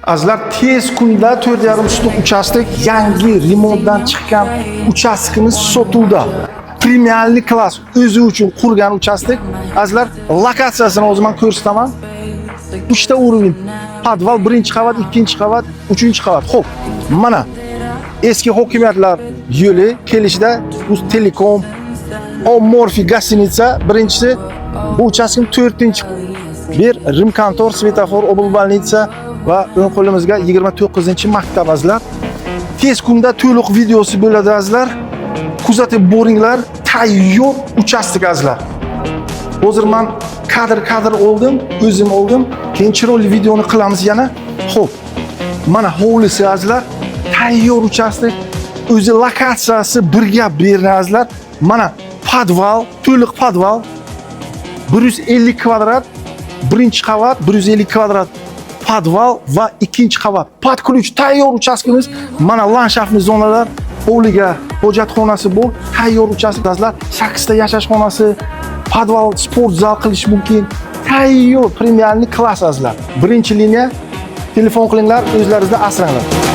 Azizlar, tez kunda 4,5 sotik uchastok, yangi remontdan chiqqan uchastkamiz sotuvda. Премиальный класс, o'zi uchun qurgan uchastok. Azizlar, lokatsiyasini o'zim ham ko'rsataman. Uchta уровень: podval, birinchi qavat, ikkinchi qavat, uchinchi qavat. Xo'p, mana eski hokimiyatlar yo'li kelishida Uztelecom, Morfi гостиница birinchisi, bu uchastkning to'rtinchi bir Rimkontor, svetofor, облбольница va o'ng qo'limizga 29-maktab, azizlar. Tez kunda to'liq videosi bo'ladi, azizlar. Kuzatib boringlar, tayyor uchastok, azizlar. Hozir man kadr kadr oldim, o'zim oldim. Keyin chiroyli videoni qilamiz yana. Xo'p. Mana hovlisi, azizlar, tayyor uchastok. O'zi lokatsiyasi bir gap berdi, azizlar. Mana podval, to'liq podval. 150 kvadrat, birinchi qavat, 150 kvadrat podval va ikkinchi qavat. Под ключ tayyor uchastkamiz. Mana ландшафтный zonalar, hovliga hojatxonasi bor, tayyor uchastok, azizlar. 8 ta yashash xonasi, podval, sport zal qilish mumkin. Tayyor премиальный класс, azizlar. Birinchi liniya, telefon qilinglar, o'zlaringizni asranglar.